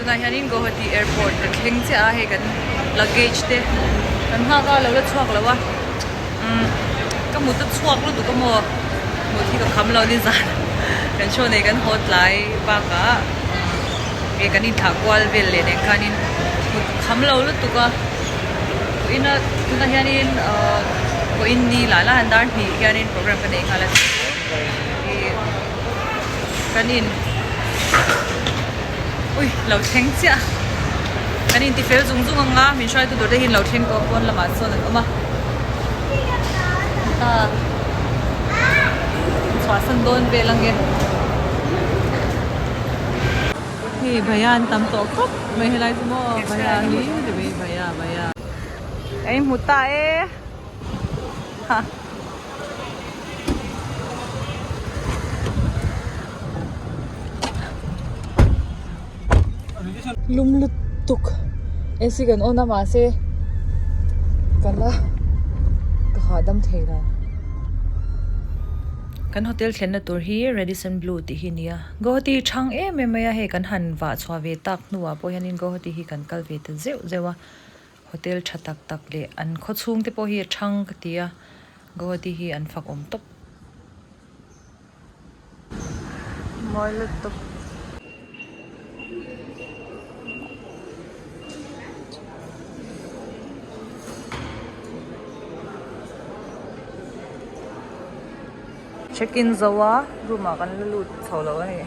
Tunah hianin Guwahati airport ka thleng chiah a, hei kan luggage te kan nghak a, a lo la chhuak lo a, umm ka mut a chhuak lutuk a maw, mut hi ka kham lo nizan kan show nei kan haw tlai bakah nge kan inthlah kual vel leh nen khanin mut ka kham lo lutuk a, vawiin a tunah hianin ahh vawiin ni lah la han dar hnih hianin program ka nei nghal a ih kan in ui lo thleng chiah kan in tifel zung zung ang a min hruaitu tur te hi an lo thleng tawh a pawn lamah sawn an awm a ta chhuahsan dawn vel ang e hei bhaiya an tam tawh khawp mai helai chu maw bhaiya hi bhaiya bhaiya ka inhmu ta e ha. Lum lutuk AC kan on a mahse ka la ka hahdam thei lo. Kan hotel thlenna tur hi Radisson Blu tih hi a ni a, Guwahati thang em em mai a hei kan han vah chhuah ve tak hnuah pawh hianin Guwahati hi kan kal ve ta zeuh zeuh a. Hotel tha tak tak leh an khaw chhung te pawh hi a thang ka ti a, Guwahati hi an fak awm tawp. Mawi lutuk. Check in zo a room ah kan la lut chho lo a ni.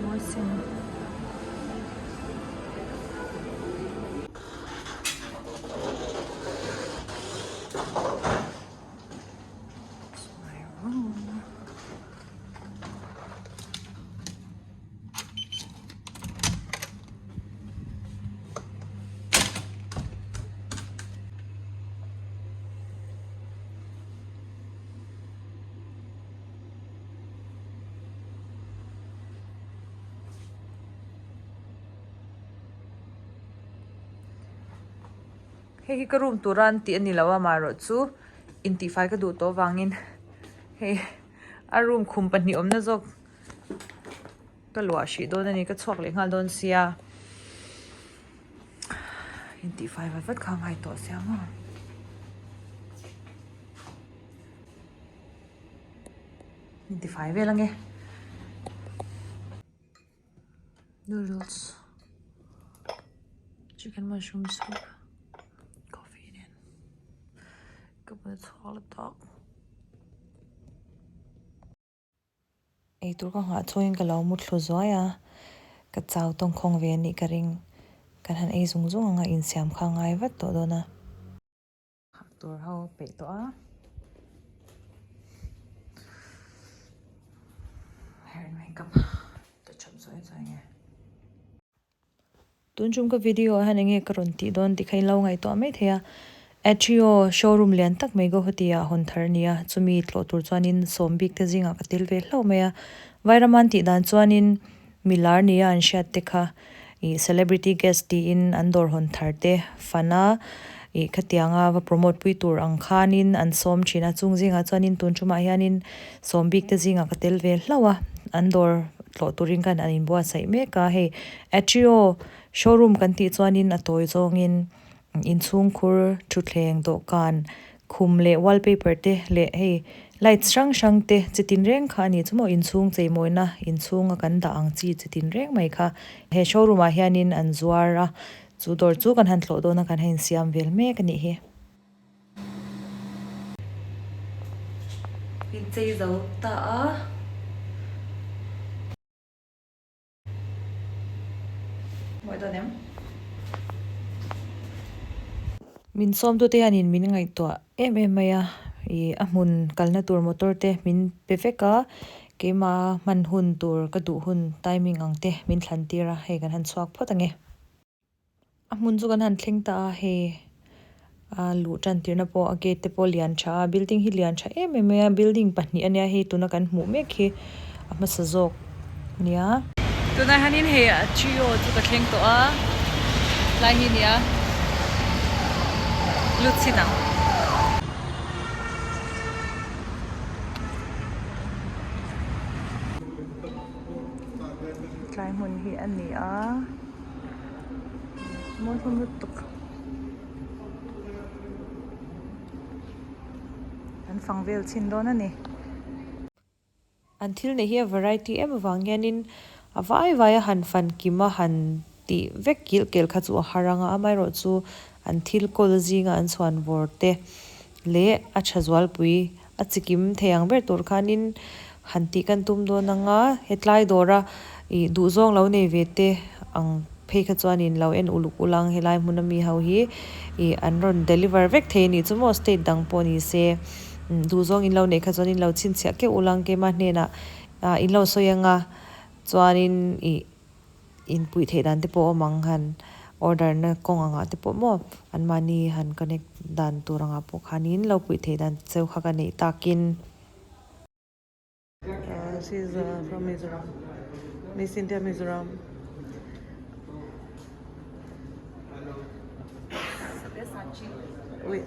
Mawi sin. Hei hi ka room tura an tih a ni lo a amaherawhchu intihfai ka duh tawh avangin hei a room khum pahnih awmna zawk ka luah hrih dawn a ni ka chhuak leh nghal dawn sia intihfai vat vat kha a ngai tawh sia maw. Intifai vel ange. Noodles. Chicken mushroom soup. Coffee nen. Ka bula chhuak la tawk. Eitur ka nghah chungin ka lo mu thlu zuai a. Ka chau tawngkhawng ve anih ka ring. Kan han ei zung zung anga insiam kha a ngai vat tawh dawn a. Hak tur ho peih tawh a. Hair and makeup touch up zawih zawih nge. Tun chung ka video ah hian enge ka rawn tih dawn tih kha in lo ngaihtuah mai thei a. Atrio showroom lian tak mai Guwahati ah hawn thar a ni a, chumi tlawh tur chuanin sawm bik te zingah ka tel ve hlauh mai a. Vairaman tih dan chuanin milar nia an hriat te kha ih celebrity guest tiin an dawr hawn thar te fan a ih khatianga va promote pui tur ang khanin an sawm thin a chung zingah chuanin tun tumah hianin sawm bik te zingah ka tel ve hlauh a an dawr tlawh turin khan an inbuatsaih mek a hei atrio showroom kan tih chuanin a tawi zawngin Inchhungkhur, thutthleng, dawhkan, khum leh wallpaper te leh hei lights hrang hrang te chi tin reng kha a ni chu maw inchhung cheimawina inchhunga kan dah ang chi chi tin reng mai kha he showroom ah hianin an zuar a chu dawr chu kan han thlawh dawn a kan han insiam vel mek a nih hi. Inchei zo ta a. Min sawmtute hianin min ngaihtuah em em mai a, ih a hmun kalna tur motor te min pe vek a, keimah hman hun tur ka duh hun timing ang te min thlan tir a, hei kan han chhuak phawt ang e. A hmun chu kan han thleng ta a hei a luh tan tirna pawh a gate te pawh lian tha a building hi lian tha em em mai a building pahnih ania hei tuna kan hmuh mek hi a hmasa zawk ania. Tunah hianin hei a trio chu ka thleng tawh a tlai hi nia lut chhin ang. Hetlai hmun hi a ni a, mawi hlawm lutuk. An fang vel chhin dawn a ni. An thil neih hi a variety em avang hianin a vai vai a han fan kim a han tih vek kilh kelh kha chu a har ang a, amaherawhchu an thil kawl zinga an chhuan vawr te leh a tha zualpui a chikim thei ang ber tur khanin han tih kan tum dawn ang a, hetlai dawra ih duhzawng lo nei ve te ang phei kha chuanin lo en uluk ulh ang helai hmun ami ho hi ih an rawn deliver vek thei a nih chu maw state dang pawh ni se. Duhzawng in lo neih kha chuan in lo chhinchhiah keuh ulang keimah hnenah in lo sawi anga chuanin ih in puih theih dan te pawh a awm ang han order na kawng angah te pawh maw anmahni han connect dan tur angah pawh khanin lo puih theih dan cheu kha ka neih takin. She is from Mizoram, Miss India Mizoram. Wait.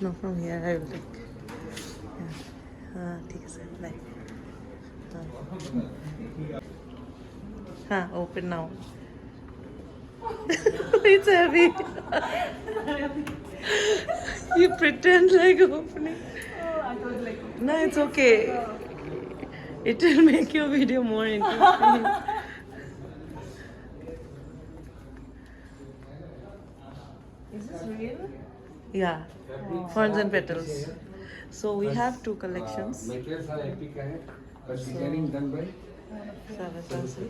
No, from here I will take. Yeah. Ah, ঠিক আছে bye. Ha, open now. It's heavy. You pretend like opening. No, it's okay. It will make your video more interesting. Is this real? Yeah, ferns and petals. So we have two collections. Material सारा AP का है but designing done by Sabyasachi.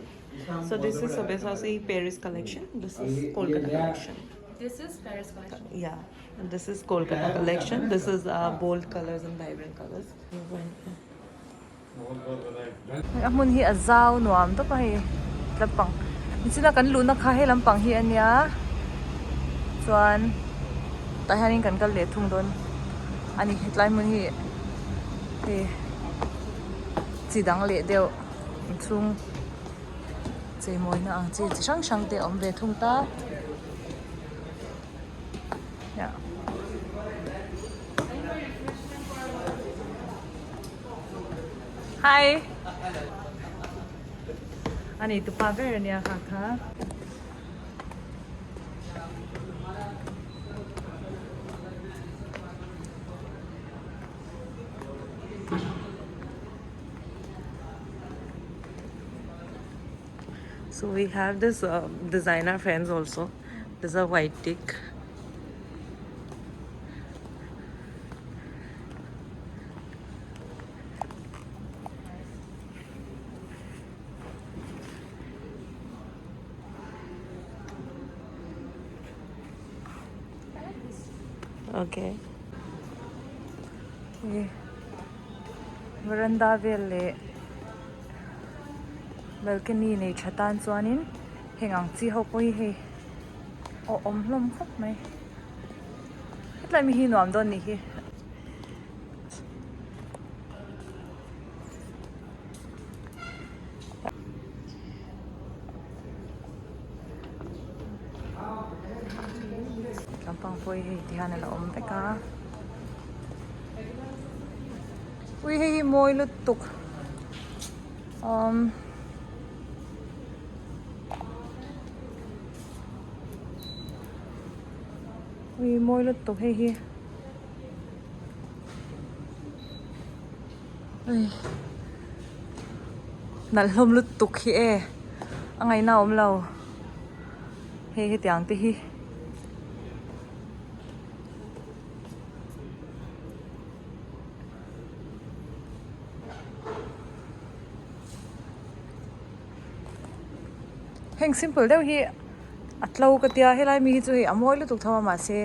So this is Sabyasachi Paris collection. This is Kolkata collection. This is Paris collection. Yeah, and this is Kolkata collection. This is bold colors and vibrant colors. A hmun hi a zau nuam tawp a hei lampang nichina kan luhna kha he lampang hi a nia chuan tah hianin kan kal leh thung dawn a ni hetlai hmun hi hei chi dang leh deuh inchhung cheimawina ang chi chi hrang hrang te a awm ve thung ta. Hi! A nei tupa ber a nia kha kha. So we have this uh, designer fans also. This is a white tick. Okay. Veranda vel leh balcony nei tha tan chuanin heng ang chi ho pawh hi hei a awm hlawm khawp mai. Hetlai mi hi nuam dawn nih hi. Lampang pawh hi hei ti hian a la awm vek a. Ui hei hi mawi lutuk umm. Ui mawi lutuk hei hi ui nalh hlawm lutuk hi e a ngaihna a awm lo hei hetiang te hi. Heng simple deuh hi a tlo ka tia helai mi hi chu hei a mawi lutuk tho a mahse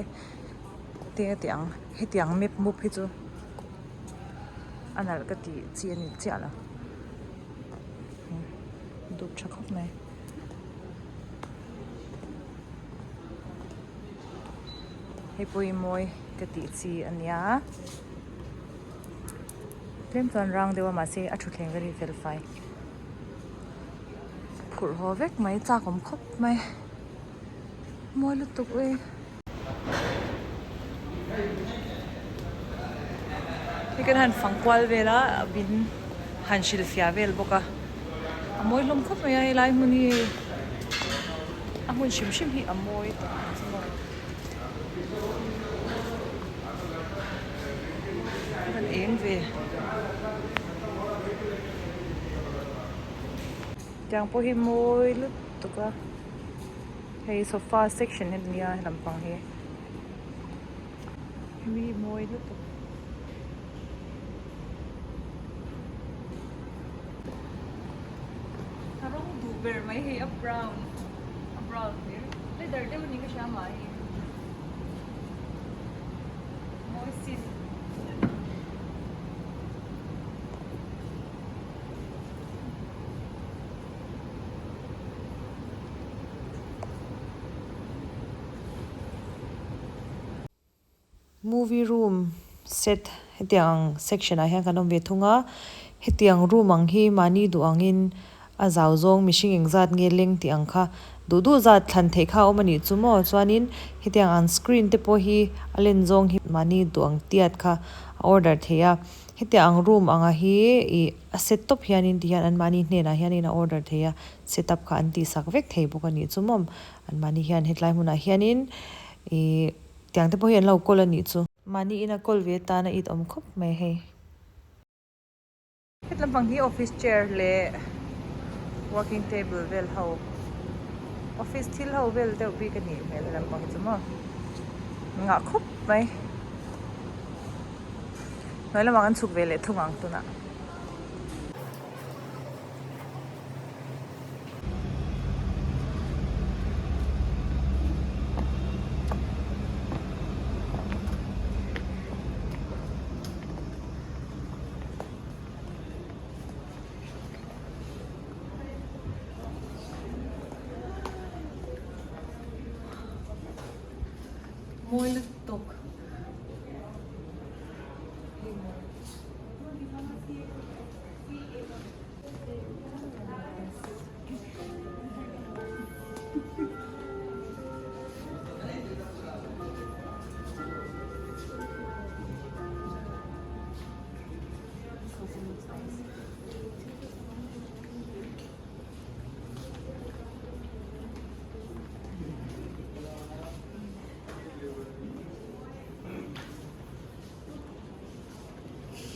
tinge tih ang hetiang map mup hi chu a nalh ka tih chi a ni chiah lo dup tha khawp mai. Hei pawh hi mawi ka tih chi a nia tlem chuan rang deuh a mahse a thutthleng vel hi fel fai. Phurh haw vek mai chak awm khawp mai mawi lutuk e. Hei kan han fang kual vel a bin han hrilhfiah vel bawk a. A mawi hlawm khawp mai a helai hmun hi a hmun hrim hrim hi a mawi tak chu maw a rawn eng ve tiang pawh hi mawi lutuk a hei sofa section hi ania he lampang hi hemi hi mawi lutuk. Ka rawng duh ber mai hei a brown a brown hlir leather deuh a ni ka hria mah hi mawi sin. Movie room set hetiang ang section ah hian kan awm ve thung a, hetiang room ang hi mahni duh angin a zau zawng mihring engzat nge leng tih ang kha duh duh zat thlan theih kha a awm a nih chu maw chuanin hetiang ang screen te pawh hi a len zawng hi mahni duh ang tiat kha a order theih a, hetiang ang room anga hi ih a set tawp hianin ti hian an mahni hnenah hianin a order theih a set up kha an tihsak vek thei bawk a nih chu maw an mahni hian hetlai hmunah hianin ih. Tiang te pawh hi an lo kawl a nih chu. Mahni ina kawl ve tan a it awm khawp mai hei. Het lampang hi office chair leh working table vel ho office thil ho vel deuh bik a nih hmel he lampang hi chu maw ngah khawp mai. Hnuai lamah kan chhuk ve leh thung ang tunah. Mawi lutuk.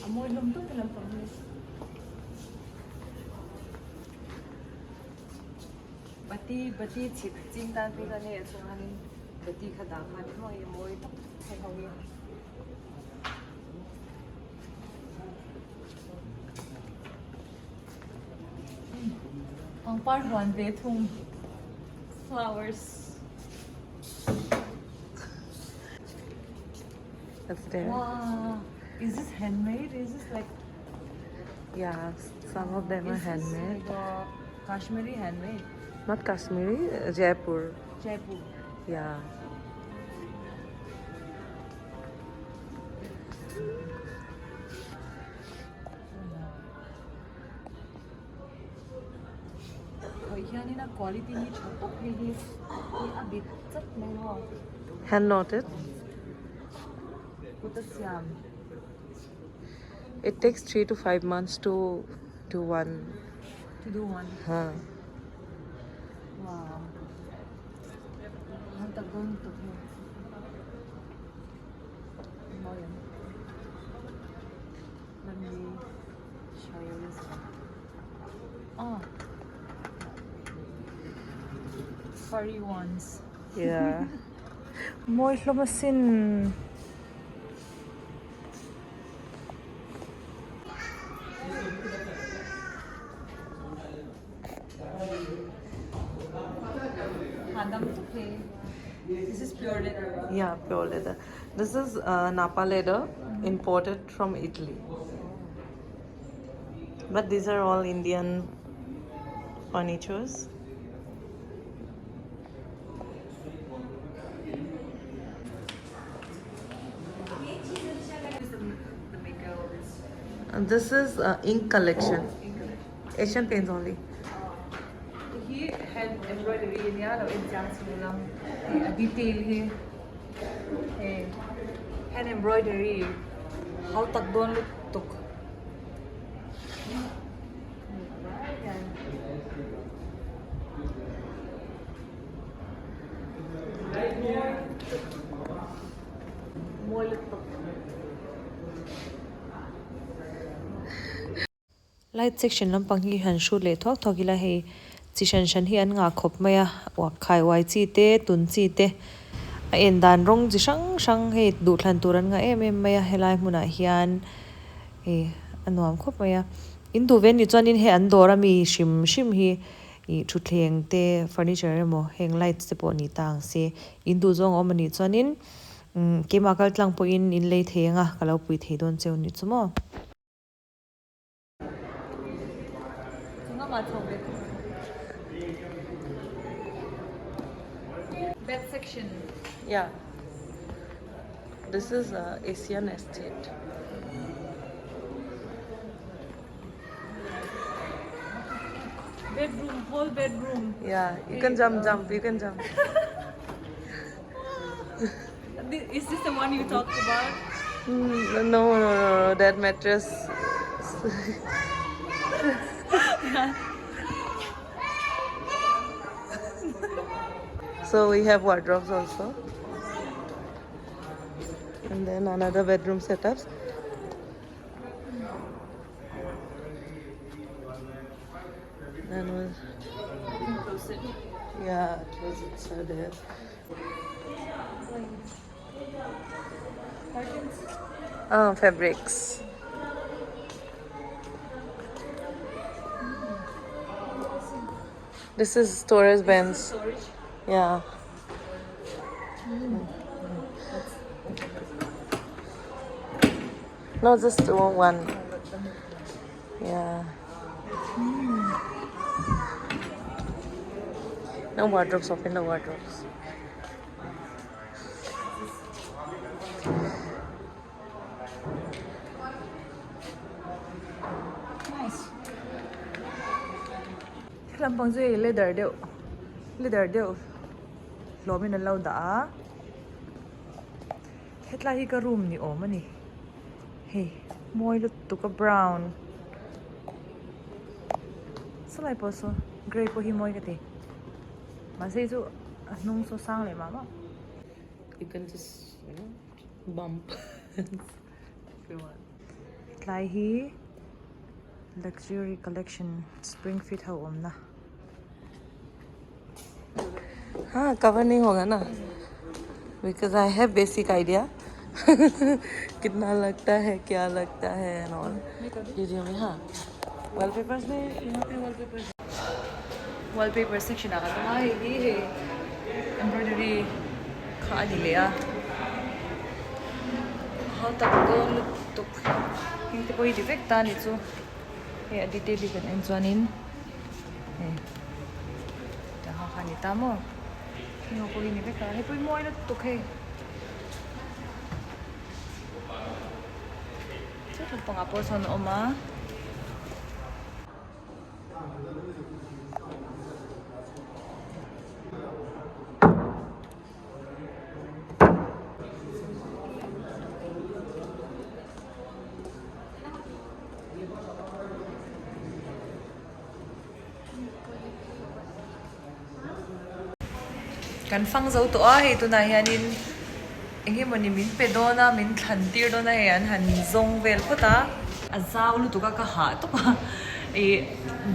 A mawi hlawm deuh te lampang hi. Bati bati chhit ching tan phei chuan hei a chhungah hianin bati kha dah khan emaw hei a mawi tak hei ho hi. Pangpar huan ve thung flowers. That's there. Wow, is this handmade? Is this like Yeah, some of them are is this handmade. like a Kashmiri handmade? Not Kashmiri, Jaipur. Jaipur. Yeah. Khawih hianin a quality hi tha tawp hei hi hi a bit chat mai maw. Hand knotted. Kut a siam. It takes 3 to 5 months to do one. To do one. Huh. Wow. Ang tak dawn lutuk hei. Mawi ang. Let me show you this one. Ah. Furry ones. Yeah. Mawi hlawm asin. Hahdam tuk hei. This is pure leather. Yeah, pure leather. This is uh, Napa leather imported from Italy. But these are all Indian furnitures. And this is uh, ink collection. Asian paints only. Hi hand embroidery ania lo en chiang chho lam a detail hi hei hand embroidery hau tak dawn lutuk. Light section lampang hi han hrut leh thuak thuak ila hei chi hran hran hi an ngah khawp mai a uak khai uai chi te tun chi te a en dan rawng chi hrang hrang hei duhthlan tur an ngah em em mai a helai hmunah hian ih a nuam khawp mai a in duh ve anih chuanin hei an dawr ami hrim hrim hi ih thutthleng te furniture emaw heng lights te pawh ni ta ang se in duh zawng a awm anih chuanin umm keimah kal tlang pawhin in lei thei ang a ka lo pui thei dawn cheu anih chu maw. Bed section. Yeah. This is uh, Asian estate. Bedroom, whole bedroom. Yeah, you can jump, jump, you can jump. Is this the one you talked about? Mm, no, no, no, no, that mattress. so we have wardrobes also. And then another bedroom setups. Then we yeah, closets are there. Ah, fabrics. This is storage bins. Yeah. No, just one. Yeah. No wardrobes, open the wardrobes. Nice. Lampang chu hei leather deuh leather deuh hlawmin an lo dah a hetlai hi ka room ni awm a ni hei mawi lutuk a brown sawlai pawh saw grey pawh hi mawi ka ti mahse hei chu a hnung saw sang leh mah mah. You can just you know bump if you want. Hetlai hi luxury collection spring fit ho awmna. हाँ cover नहीं होगा ना because I have basic idea कितना लगता है क्या लगता है and all video में हाँ वॉलपेपर्स में यहाँ पे wallpapers Wallpaper section ah ka tum a hei hi hei embroidery kha a ni leh a hau tak dawn lutuk heng te pawh hi ti vek ta a ni chu hei a detail hi kan en chuanin hei tiang kha kha a ni ta maw heng ho pawh hi ni vek a hei pawh hi mawi lutuk hei chu lampangah pawh sawn a awm a. Kan fang zo tawh a hei tunah hianin eng emawni min pe dawn a min thlan tir dawn a hei an han zawng vel phawt a. A zau lutuk a ka hah tawp a ih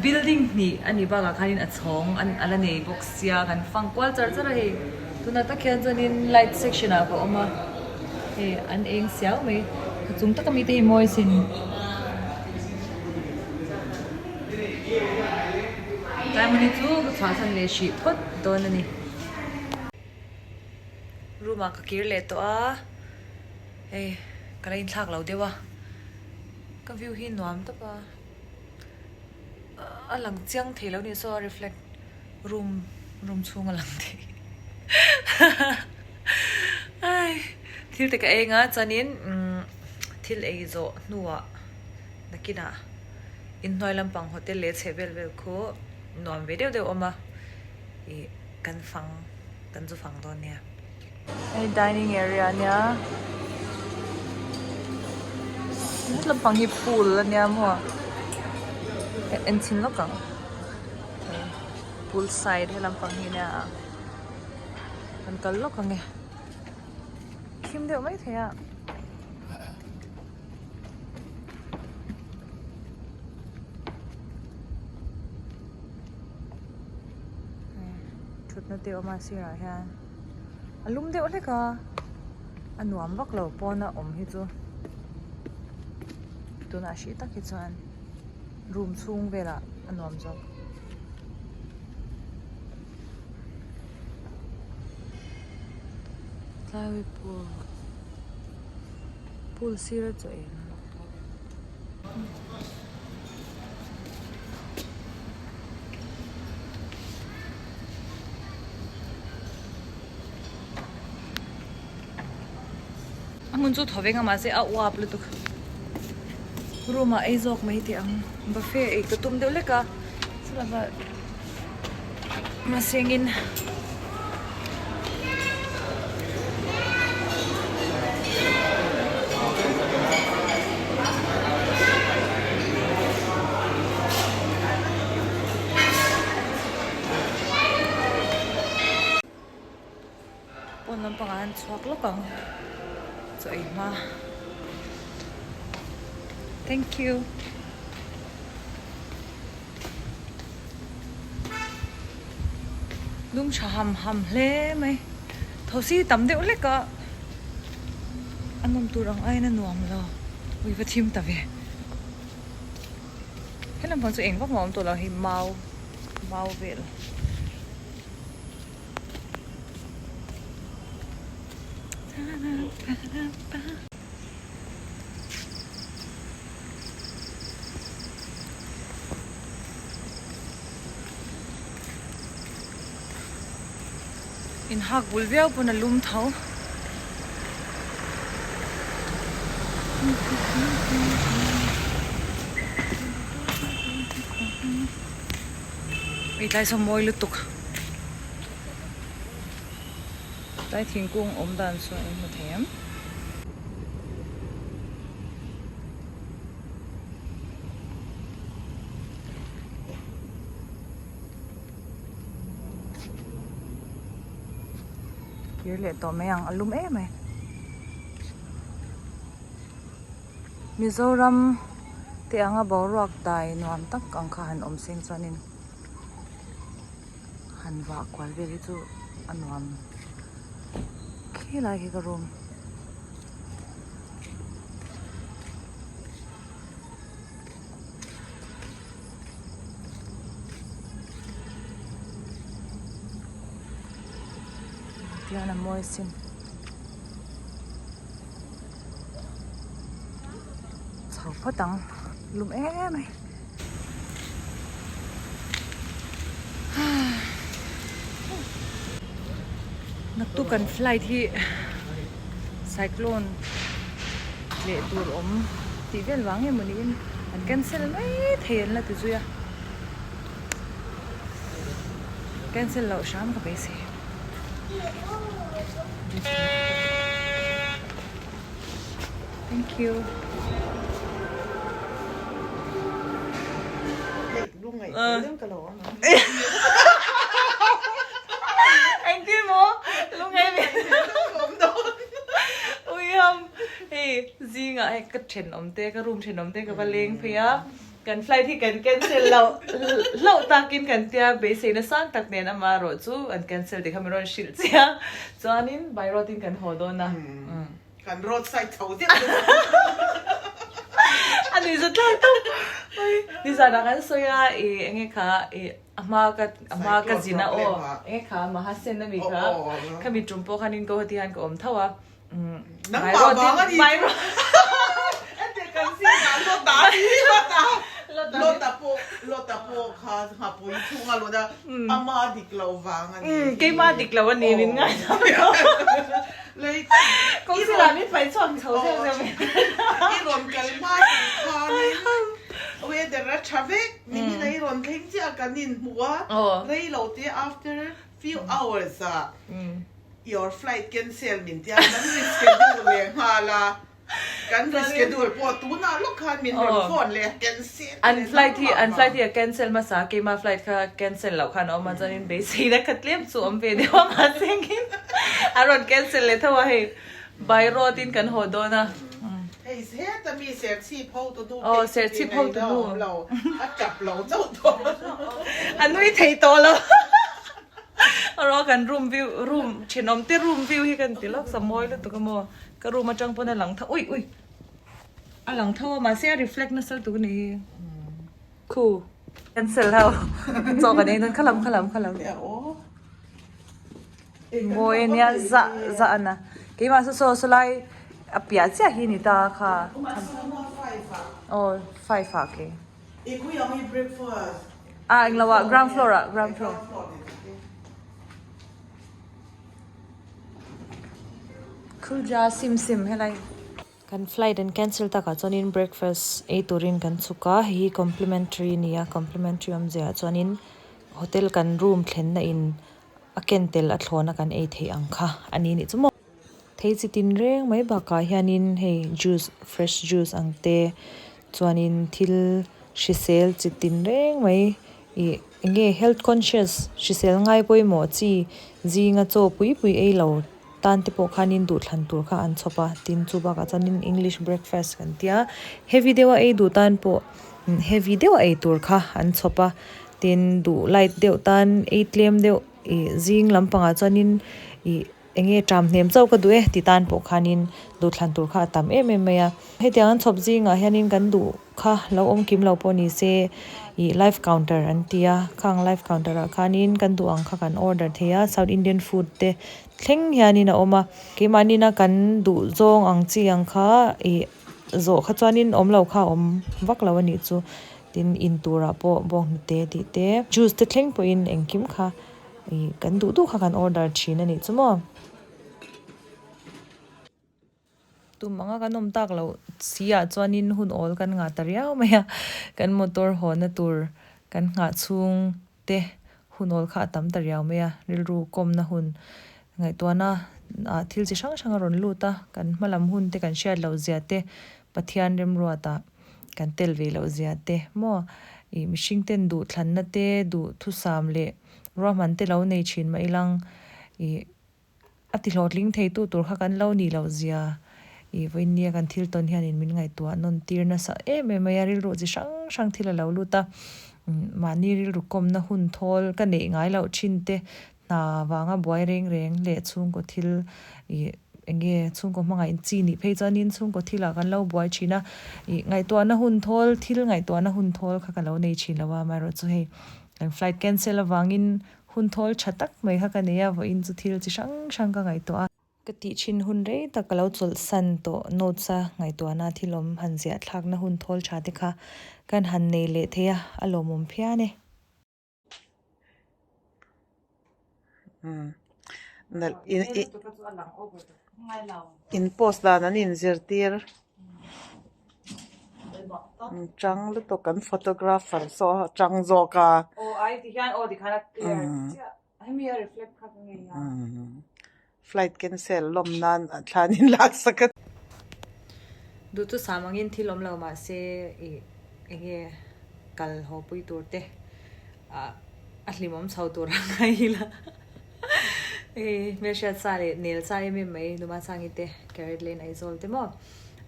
building hnih a nih bakah khanin a chhawng a la nei bawk sia kan fang kual char char a hei tunah tak hian chuanin light section ah ka awm a hei an eng siau mai a chung taka mite hi mawi sin. Tlai hmun hi chu ka chhuahsan leh hrih phawt dawn a ni. Room ah ka kir leh tawh a hei ka la inthlak lo deuh a ka view hi nuam tawp a a lang chiang thei lo ni saw a reflect room room chhung a lang thei ai thil te ka eng a chuanin umm thil ei zawh hnuah nakinah inhnuai lampang hotel leh chheh vel vel khu nuam ve deuh deuh a awm a ih kan fang kan zu fang dawn nia. Hei dining area a nia he lampang hi pool a nia maw en chhin lawk ang pool side he lampang hi nia kan kal lawk ang e thim deuh maithei a. Thutna te a awm a sirah hian a lum deuh hlek a a nuam vak lo pawna awm hi chu tunah hrih tak hi chuan room chhung velah a nuam zawk. Tlai pool pool sira chaw ei an awm. A hmun chu thaw veng a mahse a uap lutuk room ah ei zawk mai teh ang buffet ei ka tum deuh lek a chulava mahsengin Pawn lampangah an chhuak lawk ang chaw ei hma thank you. Lum tha ham ham hle mai thosi tam deuh hlek a a nawm tur ang aiin a nuam lo ui va thim ta ve he lampang chu eng vak mah a awm tawh lo hei mau mau vel. Inhak bul viau pawn a lum tho. Hei tlai saw mawi lutuk. Tlai thingkung awm dan chu a inhmu thei em? Kir leh tawh mai ang a lum em mai. Mizoram te anga boruak dai nuam tak ang kha han awm seng chuanin han vah kual vel hi chu a nuam khilai khi ka room. Tihian a mawi sin. Chho phawt ang lum em mai. Naktuk kan flight hi cyclone leh tur awm tih vel vang nge maw niin an cancel mai thei an la ti zui a cancel loh hram ka beisei. Thank you. Engtin maw lungngai ve Uiam hei zingah hei ka thenawm te ka room thenawm te ka va leng phei a kan flight hi kan cancel loh hlauh takin kan tia beiseina sang tak nen amaherawh chu an cancel tih kha min rawn hrilh che a chuanin by road in kan haw dawn a. Kan road side chho zet zet a. A nuih zat thlak tawp. Oi, nizanah kan sawi a, i enge kha i a hma ka a hma ka zin a aw, enge kha Mahasen a mi kha, khami tum pawh khanin Guwahati hian ka awm tho a. Nangmah vang a ni chu. Ente kan zingah Lota a ni Lota. Lota pawh Lota pawh kha nghapui chhunga lut a, ama dik loh vang a ni. Keimah dik loh a ni min ngaithla lo. Kawng sirah min paih chhuak chho zeuh zeuh mai. I rawn kal hma tur khanin weather a tha vek nimin a i rawn thleng chiah a kan inhmu a, rei lo te after few hours ah your flight cancel min tia kan reschedule leh nghal a. Kan reschedule pawh tunah lawk khan min rawn phone leh a cancel An flight hi an flight hi a cancel hmasa a keima flight kha cancel loh khan a awm a chuanin beiseina kha tlem chu awm ve deuh a mahse engin a rawn cancel leh tho a hei by road in kan haw dawn a. Hei heta mi serchhip ho tu nu phei chu ti ngaihna a awm lo a tap lo chauh tawh a nui thei tawh lo. Rawh kan room view room thenawm te room view hi kan ti lawk sa mawi lutuk a maw ka room atang pawn a lang tho ui ui a lang tho a mahse a reflect nasa lutuk a ni hi khu cancel ho chaw kan ei dawn kha lam kha lam kha lam mawi a nia zah zah a na keimah saw saw saw lai a piah chiah hi a ni ta kha aw five ah ke. Ah englo ah ground floor ah ground floor. Khuja sim sim helai. Kan flight an cancel takah chuanin breakfast ei turin kan chhuk a hei hi complimentary a ni a complimentary awmzia ah chuanin hotel kan room thlenna in a ken tel a thlawna kan ei theih ang kha a ni nih chu maw. Thei chi tin reng mai bakah hianin hei juice fresh juice ang te chuanin thil hrisel chi tin reng mai ih eng nge health conscious hrisel ngai pawimawh chi zinga chaw pui pui ei lo tan te pawh khanin duhthlan tur kha an chhawp a tin chu bakah chuanin english breakfast kan tia heavy deuha ei duh tan pawh heavy deuha ei tur kha an chhawp a tin duh light deuh tan ei tlem deuh ih zing lampangah chuanin ih. Eng nge ṭam hnem chauh ka duh e ti tan pawh khanin duhthlan tur kha a tam em em mai a. Hetiang an chhawp zingah hianin kan duh kha lo awm kim lo pawh ni se ih live counter an ti a, khang live counter ah khanin kan duh ang kha kan order thei a, south indian food te thleng hianin a awm a. Keimahni na kan duh zawng ang chi ang kha ih zawh kha chuanin awm lo kha a awm vak lo a nih chu. Tin in turah pawh bawnghnute tih te juice te thleng pawhin engkim kha. Ih kan duh duh kha kan order thin a nih chu maw. Tum anga kan awm tak loh si ah chuanin hun awl kan ngah ta riau mai a, kan motor haw na tur kan nghah chhung te hun awl kha a tam ta riau mai a, rilru kawmna hun ngaihtuahna ah thil chi hrang hrang a rawn lut a, kan hma lam hun te kan hriat loh zia te Pathian remruat ah kan tel ve loh zia te maw ih mihring ten duhthlanna te duhthusam leh ruahman te lo nei thin mah ilang ih a ti hlawhtling thei tu tur kha kan lo nih loh zia ih vawinia kan thil tawn hianin min ngaihtuah nawn tir nasa em em mai a rilru chi hrang hrang thil a lo lut a mahni rilru kawmna hun thawl ka neih ngai loh thin te hna vanga buai reng reng leh chhungkaw thil ih eng nge chhungkaw hmangaih chi nih phei chuanin chhungkaw thilah kan lo buai thin a ih ngaihtuahna hun thawl thil ngaihtuahna hun thawl kha ka lo nei thin lo a amaherawhchu chu hei kan flight cancel avangin hun thawl tha tak mai kha ka nei a vawiin chu thil chi hrang hrang ka ngaihtuah a. Ka tih thin hun rei tak ka lo chawlhsan tawh notes a ngaihtuahna thil awm han ziah thlakna hun thawl tha te kha kan han nei leh thei a a lawmawm phian e. In post dan an inzirtir tang lutuk an photographer saw a tang zawk a. Flight cancel lawm nan a thlan in lak sak a. Duh chu sam angin thil awm lo mahse ih enge kal haw pui tur te ah a hlimawm chho tur ang a ila hei hmelhriat sa leh nel sa em em mai numa sangi te carrot lane Aizawl te maw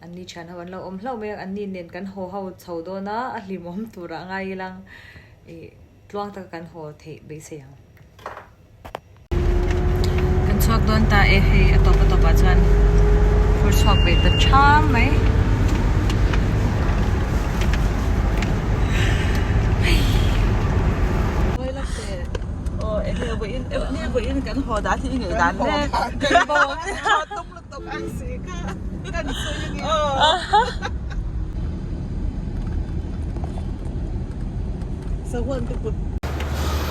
an ni thian ho an lo awm hlauh mai a an ni nen kan haw ho chho dawn a a hlimawm tur ah ngai ilang ih tluang taka kan haw theih beisei ang. Kan chhuak dawn ta e hei a tawp a tawpah chuan phur chhuak ve ta ṭham mai.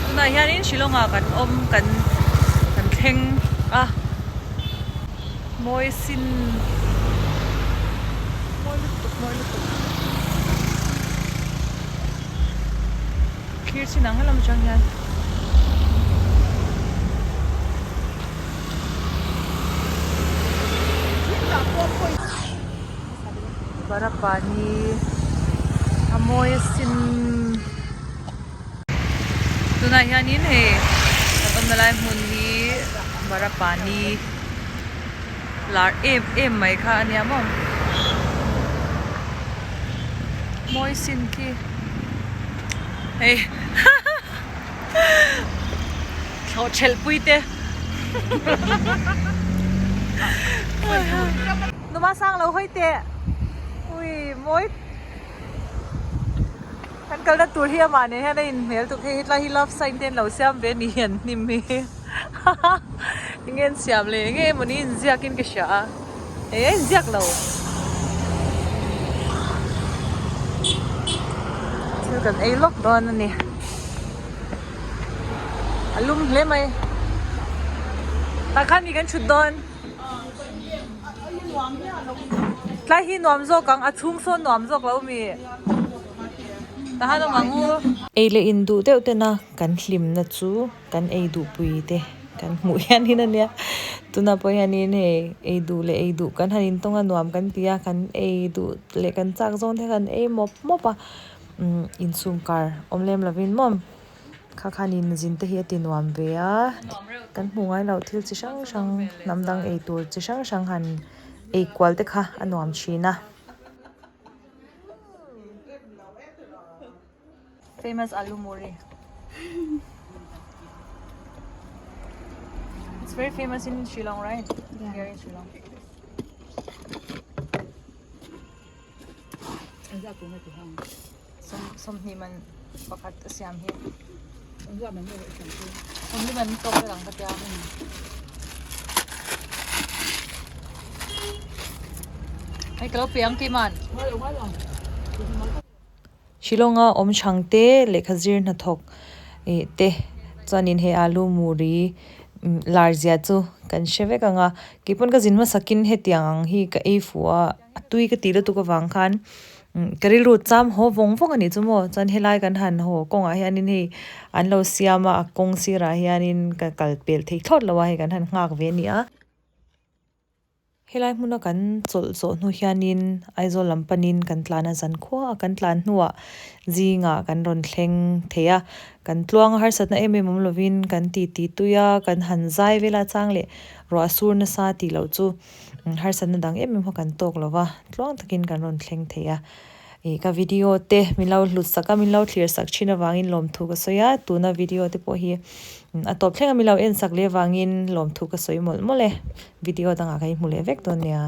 Tunah hianin Shillong ah kan awm kan kan thleng a mawi sin mawi lutuk mawi lutuk thlir chin ang lam atang hian. Barapani a mawi asin tunah hianin hei kan awmna lai hmun hi Barapani lar em em mai kha a nia maw mawi sin khi hei. Chho thelh pui te. Numa sang lo hawi teh. Ui mawi. Kan kalna tur hi amah nen hian a inhmel tuk hei hetlai hi love sign te an lo siam ve a ni an hnim hi. Enge an siam le enge emawni inziak in ka hria a. Eng a inziak lo. Thil kan ei lawk dawn a ni. A lum hle mai. Tah khan mi kan thut dawn. Tlai hi nuam zawk ang a chhung sawn nuam zawk lo mi. Tah han awm ang u. Ei leh in duh deuh tena kan hlimna chu kan ei duh pui te kan hmuh hianin a nia. Tunah pawh hianin hei ei duh leh ei duh kan han intawng a nuam kan ti a kan ei duh leh kan chak zawng te khan ei mawp mawp a. Umm insum kar awm lem lovin maw kha khanin zin te hi a ti nuam ve a kan hmuh ngai loh thil chi hrang hrang hnam dang ei tur chi hrang hrang han ei kual te kha a nuam thin a. Famous alu muri It's very famous in Shillong right? Yeah. Here in Shillong. Sawmhnih man pakhat a siam hi sawmhnih man tawk vel ang ka tia hei ka lo pe ang tih man Shillong a awm chhang te lehkha zir hnathawk ih te chuanin hei alu muri lar zia chu kan hre vek ang a keipawn ka zin hmasakin hetiang ang hi ka ei fuh a. A tui ka tih lutuk avang khan ka rilru cham haw vawng vawng a nih chu maw chuan helai kan han haw kawngah hianin hei an lo siam a a kawng sirah hianin ka kal pel thei thlawt lo a hei kan han nghak ve a ni a. Helai hmuna kan chawlh zawh hnu hianin Aizawl lam panin kan tlan a zan khua a kan tlan hnuah zingah kan rawn thleng thei a kan tluang a harsatna em em awm lovin kan titi tui a kan han zai vel a chang leh ruah sur nasa tih loh chu. Harsatna dang em em kha kan tawk lo va, tluang takin kan rawn thleng thei a. Ih ka video te min lo hlut sak a, min lo thlir sak thin avangin lawmthu ka sawi a, tuna video te pawh hi a tawp thleng a min lo en sak leh avangin lawmthu ka sawi mawlh mawlh e. Video dangah ka inhmu leh vek dawn nia.